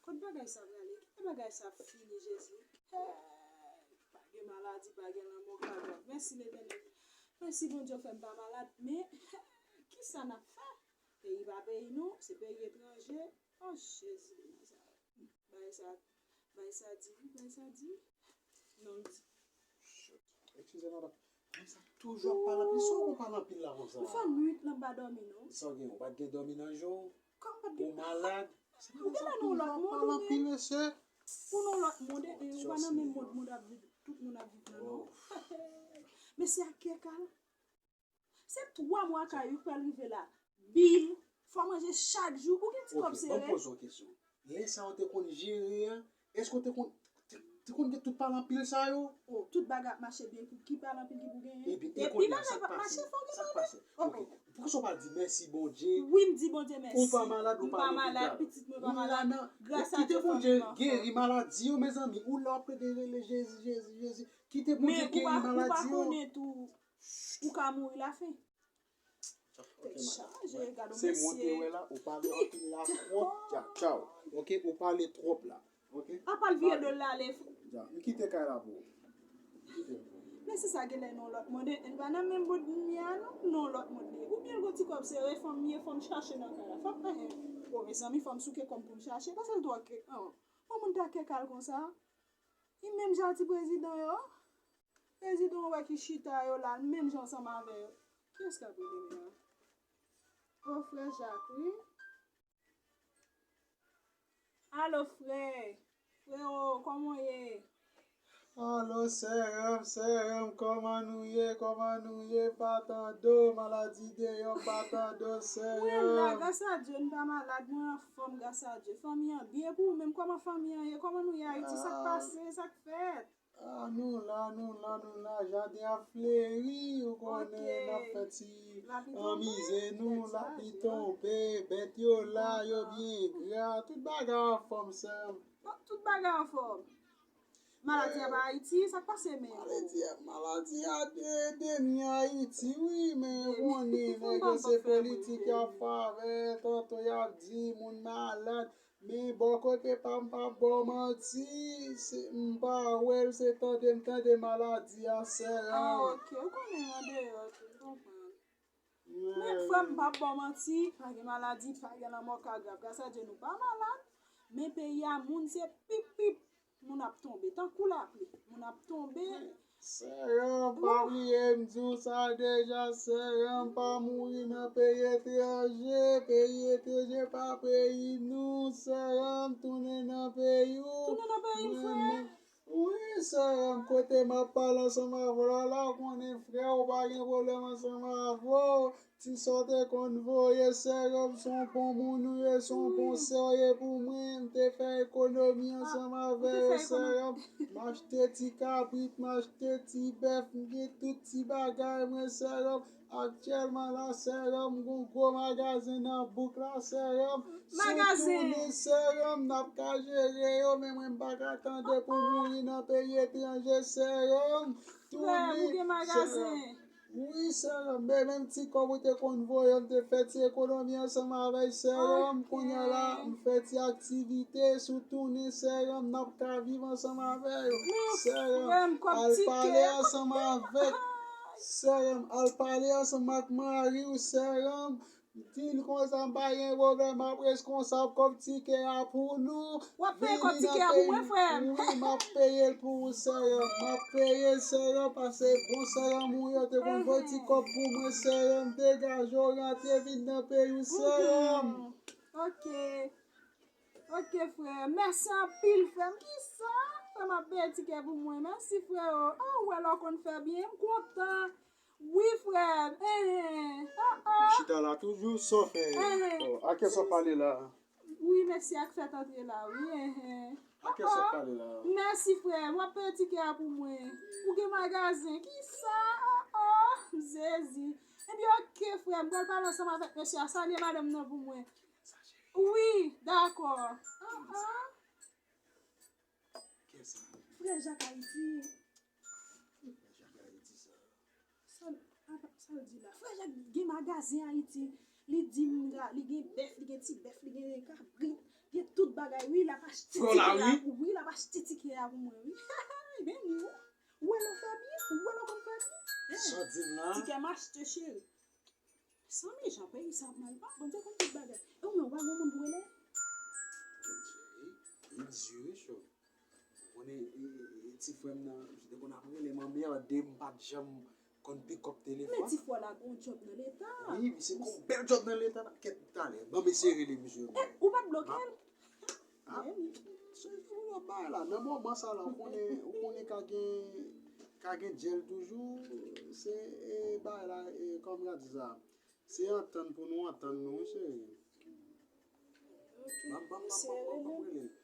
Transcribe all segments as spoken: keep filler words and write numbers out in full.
Kot bagay sa prale? Kite bagay sa fini, Jezi. Hey, pa gen maladi, pa gen lanmò ka grav. Mèsi, Letènèl. Mèsi, Bondye, w fè m pa malad. Men, kisa n ap fè? Peyi pa peyi nou, se peyi etranje. Oh, Jezi de Nazarèt. Bagay sa, bagay sa di wi, bagay sa di wi. Non, l di. Eskize, madanm. Nèg sa toujou ap pale anpil. Sa w konn pale anpil la konsa? Ou fè nwit lan m pa dòmi, non. Sa w gen? Ou pa t gen dòmi nan je w? Kòm pa t gen. Ou malad? Ou genlè nan yon lòt mond, ou menm. Ou nan yon lòt mond, e, e, ou pa nan menm mond moun ap viv, tout moun ap viv nan, non. Men se ak kè kal. Se twa mwa kay ou k pral rive la. Bil, fò manje chak jou, ou gen ti kòb sere. Ok, ban m poze w kesyon. Lè sa yo te konn jere a, èske w te konn, te, te konn gen tout pale anpil sa yo? Oh, tout bagay ap mache byen, pou ki pale anpil ki pou genyen? Ebyen, e kounye a, sa k pase? Sa k pase? Ok. Poukisa w pa di mèsi Bondye? Wi, m di Bondye mèsi. Ou pa malad, ou pa lopital. M pa malad, pitit mwen pa malad. Gras a Dye, fanmi m anfòm. Kite Bondye geri maladi yo, mezanmi. Ou la w ap plede rele Jezi, Jezi, Jezi. Kite Bondye geri maladi yo. Men ou pa, ou pa konnen tou, ou ka mouri lafen. Tèt chaje, gade yon mesye. Se mwen te wè la, ou pale anpil la twòp. Tchaw, tchaw. Ok, ou pale twòp la. Ok? Apa l vire do l ale. Ya, m kite kay la pou ou. M kite l pou ou. Men si sa genlè nan yon lòt mond, e, li pa nan menm mond m ye a non, nan yon lòt mond li ye. Oubyen l gon ti kòb sere, fò m ye, fò m chache nan kay la. Fò m, eh, eh. Bon, mezanmi, fò m souke kò m pou m chache, paske l twò ke, oh, yon moun ta kè kal konsa. Li menm jan ti prezidan yo. Prezidan w wè ki chita yo la, menm jan ansanm avè yo. Kiyès k ap rele m la? O, frè Jak, wi. Alo, frè. Freo, kòman w ye? Alo, sè m, sè m, kòman nou ye? Kòman nou ye? Pa tande w, maladi deyò, pa tande w, sè m. Mwen la, gras a Dye, m pa malad, mwen anfòm, gras a Dye. Fanmi an byen pou ou menm, kòman fanmi an ye? Kòman nou ye Ayiti? Sa k pase? Sa k fèt? Ah, nou la, nou la, nou la. Jaden ap fleri, ou konnen, n ap fè ti anmize nou, lapli tonbe, bèt yo la, yo byen gra, tout bagay anfòm, sè m. Bon, tout bagay anfòm. Maladi a pa Ayiti, sa k pase menm? Maladi a, maladi a de, de ni Ayiti, wi, men ou konnen, nèg yo se politik y ap fè avè, tanto y ap di moun malad, men bò kote pa m, m p ap ba w manti, se, m pa wè l, se tande m tande maladi a, sè m. Ah, ok, ou konnen m andeyò tou, m konprann. Men frè m, m p ap ba w manti, pa gen maladi, pa gen lanmò ka grav. Gras a Dye, nou pa malad, men peyi a, moun se pip pip, moun ap tonbe, tankou lapli, moun ap tonbe. Sè m, pa bliye m di w sa deja, sè m, pa mouri nan peyi etranje, peyi etranje pa peyi nou, sè m, tounen nan peyi w. Tounen nan peyi m, frè. Wi, sè m, kote m ap pale ansanm avè w la, la, ou konnen frè, ou pa gen pwoblèm ansanm avè w. Ti sa w te konn voye, sè m, se yon bon moun ou ye, se yon bon sè w ye pou mwen. M te fè ekonomi ansanm avè yo, sè m. M achte ti kabrit, m achte ti bèf, m gen tout ti bagay mwen, sè m. Aktyèlman la, sè m, gon gwo magazen nan bouk la, sè m. Si w tounen, sè m, n ap ka jere yo, men mwen m pa ka tande pou mouri nan peyi etranje, sè m. Tounen, sè m. Wi, sè m, men menm ti kòb ou te konn voye, m te fè ti ekonomi ansanm avè l, sè m. Kounye a la, m fè ti aktivite, si w tounen, sè m, n ap ka viv ansanm avè yo. Sè m, al pale ansanm avèk Sè m, al pale ansanm ak mari w, sè m. Di l konsa m pa gen pwoblèm, m ap reskonsab kòb tikè a pou nou. W ap peye kòb tikè a pou mwen, frè m? Wi, m ap peye l pou ou, sè m. M ap peye l, sè m, paske bon sè m ou ye, w te konn voye ti kòb pou mwen, sè m. Degaje w, rantre vin nan peyi w, sè m. Ok. Ok, frè. Mèsi anpil, frè m. Kisa? Frè m ap peye tikè pou mwen. Mèsi, freo. Ah, ou wè lè w konn fè byen. M kontan. Wi, frè m. Enhen. Oh, oh. Ou chita la toujou, sa w fè? Enhen. Oh, a kiyès w ap pale la? Wi, mèsi ak fèt antre la, wi. Enhen. A kiyès w ap pale la? Mèsi, frè m. W ap peye tikè a pou mwen. Ou gen magazen. Kisa? Oh, oh. Jezi. Ebyen, ok, frè m. M pral pale ansanm avèk mesye a. Salye madanm nan pou mwen. Wi, dakò. Ah, ah. Frè Jak Ayiti. Sa, sa l di la? Frè Jak gen magazen Ayiti. Li di m, li gen bèf, li gen ti bèf, li gen kabrit, gen tout bagay. Wi, l ap achte tikè a pou, wi, l ap achte tikè a pou mwen, wi. Ebyen, wi. Ou wè l ap fè byen, ou wè l ap konn fè byen. Sa w di m la? Tikè m achte, cheri. San mil jan peyi sa ap mal pa, Bondye konn tout bagay. E ou menm, ou pa gen moun pou rele? Li di wi, cho. Ou konnen, e, e, e, ti frè m nan, li te konn ap rele m anmède, m pa t janm konn pikòp telefòn. Men ti frè w la gon djòb nan leta. Wi, misye gon bèl djòb nan leta, kèt talè. Ban m eseye rele misye. E, ou pa t bloke l? Ah, se, se yon lòt bagay la. Nan moman sa la, ou konnen, ou konnen ka gen, ka gen djèl toujou. Se, e, bagay la, e, kòman m ka di sa? Se antann pou nou antann nou, wi, cheri. Ban m, ban m, ban m, ban m, ban m rele l.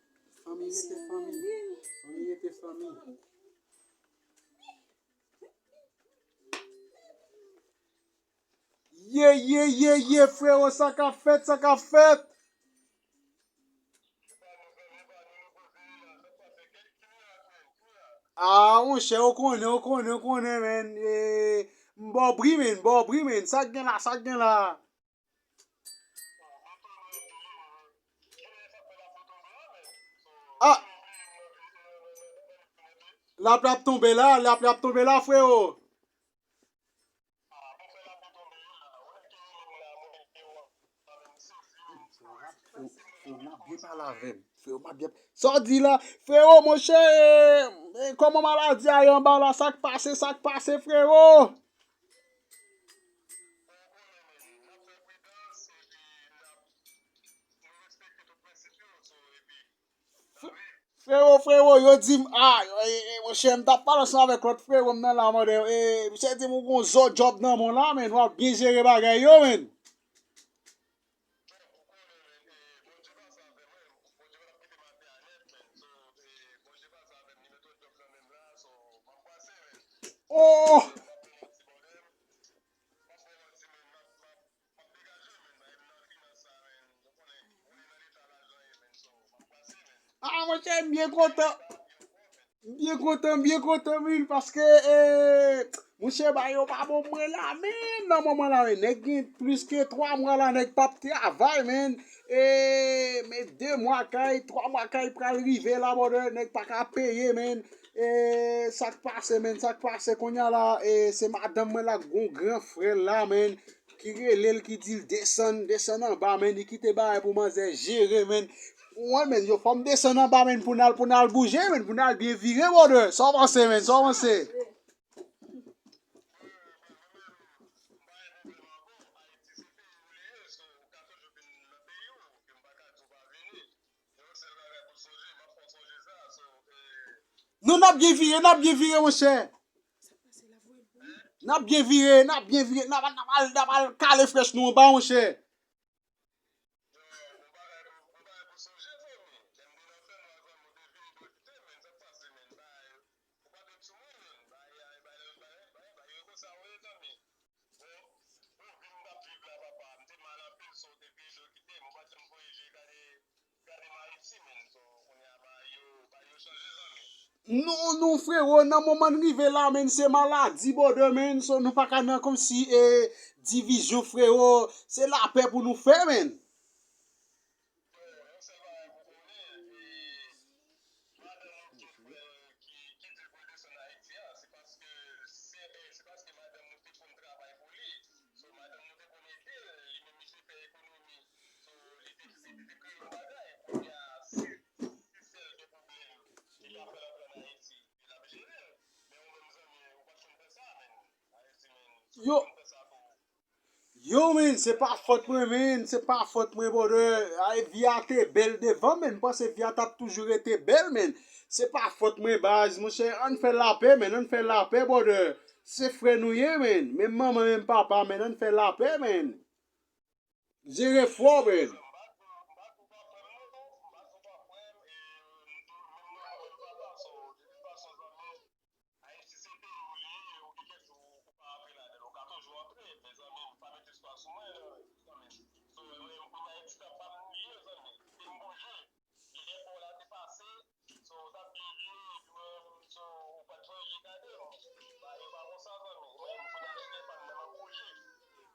Fanmi rete fanmi. Fanmi rete fanmi. Ye, ye, ye, ye, frewo, sa k ap fèt, sa k ap fèt? Ah, monchè, ou konnen, ou konnen, ou konnen, men. Eh, m ba w bri, men, m ba w bri, men. Sa k gen la, sa k gen la? Ah! Lapli ap tonbe la, lapli ap tonbe la, frewo. Frewo, frewo, m ap byen pale avè m. Frewo, m ap byen. Sa w di la? Frewo, monchè, e, e, kòman maladi a ye anba la? Sa k pase, sa k pase, frewo? Frewo, frewo, yo di m, ah, e, e, monchè, m t ap pale ansanm avèk lòt frewo m nan la, mande, e, misye di m ou gon zo djòb nan men w la, men w ap byen jere bagay yo, men. Oh! Ah, monchè, m byen kontan. M byen kontan, m byen kontan, wi, paske, eh, monchè, bagay yo pa bon pou mwen la, men nan moman la, men nèg gen plis ke twa mwa la, nèg p ap travay, men. Eh, men de mwa kay, twa mwa kay pral rive la, brother, nèg pa ka peye, men. Eh, sa k pase, men, sa k pase kounye a la, eh, se madanm mwen la, gon gran frè l la, men. Ki rele l, ki di l desann, desann anba, men, li kite bagay pou manzè jere, men. Mwen, men, yo fò m desann anba, men, pou n al, pou n al bouje, men, pou n al byen vire, brother. Sa w panse, men, sa w panse? Non, n ap byen vire, n ap byen vire, monchè. N ap byen vire, n ap byen vire, n ap, n ap al, n ap al kale frèch nou anba, monchè. Nou, nou, frewo, nan moman n rive la, men, se maladi, brother, men, so nou pa ka nan kòmsi, eh, divizyon, frewo, se lapè pou nou fè, men. Yo, yo, men, se pa fòt mwen, men, se pa fòt mwen, brother. Ay, vi a te bèl devan, men, m panse vi a t ap toujou rete bèl, men. Se pa fòt mwen, baz, monchè, ann fè lapè, men, ann fè lapè, brother. Se frè nou ye, men. Menm manman, menm papa, men, ann fè lapè, men. Jere fò, men.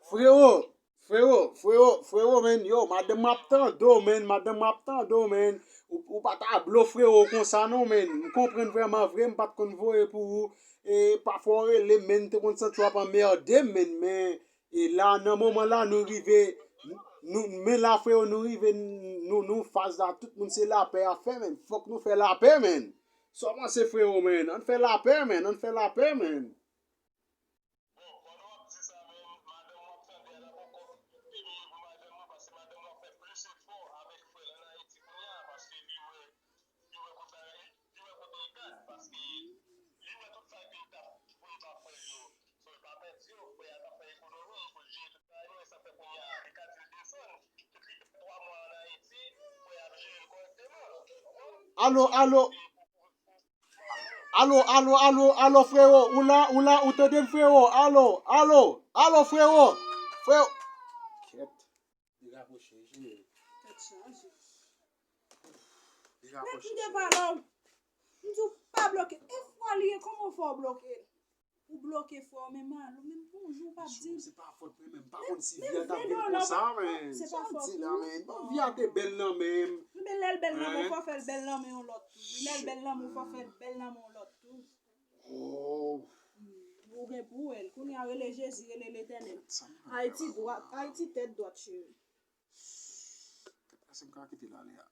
Frewo, Frewo, frewo, frewo, menn, yo, madanm mwen ap tande w, menn, madanm mwen ap tande w, menn. Ou, ou pa ta blo frewo konsa non, menn. M konprann vrèman vre, m pa t konn voye pou ou. E pafwa w rele m, menn, m te konn santi w ap anmède m, menn, men e la, nan moman la, nou rive, nou, men la, frewo, nou rive, nou, nou faz la, tout moun se lapè y ap fè, menn. Fòk nou fè lapè, menn. Sa w panse, frewo, menn? Ann fè lapè, menn, ann fè lapè, menn. Bon, pandan w ap di sa, men madanm w ap tande a la poko pi byen pou madanm mwen, paske madanm mwen ap fè plis efò avèk frè l ann Ayiti kounye a, paske li wè, li wè kote, li wè kote l gad, paske li wè tout sa ke l t ap voye ba frè l yo. So, l pa pèdi yo, frè a t ap fè ekonomi pou l jere tout bagay yo, e sa fè kounye a, li ka di l desann, tout li fè twa mwa ann Ayiti, frè a ap jere l kòrèkteman. Alo, alo. Alo, alo, alo, alo, frewo, ou la, ou la, ou tande m, frewo? Alo, alo, alo, frewo, frewo. Kèt. Li rapwoche, jere. Tèt chaje. Li rapwoche. Mèt m te pale w. M di w pa bloke. E fwa li ye, kòman w fè w bloke? Ou bloke frè w, men m alo, men bonjou, w pa di l. Se pa fòt mwen, men m pa konn si vi a t ap vin konsa, men. Se pa fòt ou. Sa w di la, men. Bon, vi a te bèl nan men m. Men lè l bèl nan men w, fò w fè l bèl nan men yon lòt tou. Lè l bèl nan men w, fò w fè l bèl nan men yon lòt tou. Oh. Ou gen pou wè l. Kounye a, rele Jezi, rele Letènèl. Ayiti dwat, Ayiti tèt dwat, cheri. Èske m ka kite l ale a?